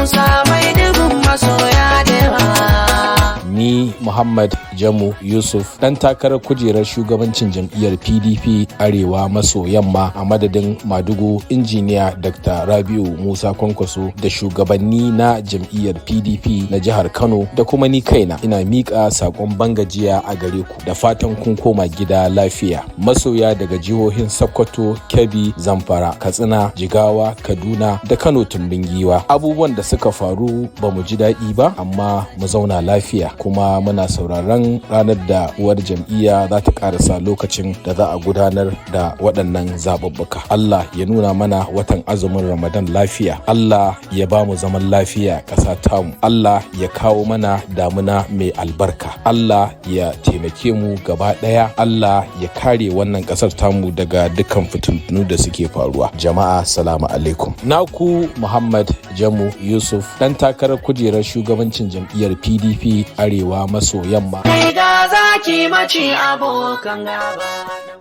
Musa mai dubin masoya da yawa. Ni Muhammad Jamu Yusuf, dan takarar kujerar shugabancin jam'iyyar PDP Arewa maso Yamma, a madadin Madugu Injiniya Dr. Rabiu Musa Kwankwaso da shugabanni na jam'iyyar PDP na jihar Kano da kuma ni kaina, ina miƙa saƙon bangajiya a gare ku da fatan kun koma gida lafiya. Masoya daga jihohin Sokoto, Kebbi, Zamfara, Katsina, Jigawa, Kaduna da Kano tumbin giwa, abubuwan da suka faru ba mu ji daɗi ba, amma mu zauna lafiya, kuma muna sauraron ranar da uwar jam'iyya za ta karasa lokacin da za a gudanar da waɗannan zaɓuɓɓuka. Allah ya nuna mana watan azumin Ramadan lafiya. Allah ya ba mu zaman lafiya ƙasa tamu. Allah ya kawo mana damuna mai albarka. Allah ya taimake mu gaba ɗaya. Allah ya kare wannan ƙasar tamu daga dukkan fitintunu da suke faruwa. Jama'a, salamu alaikum. Naku Muhammad Jamu Yusuf, ɗan takarar kujerar shugabancin jam'iyyar PDP Arewa maso Yamma. Kai ga zaki maci abokan gaba.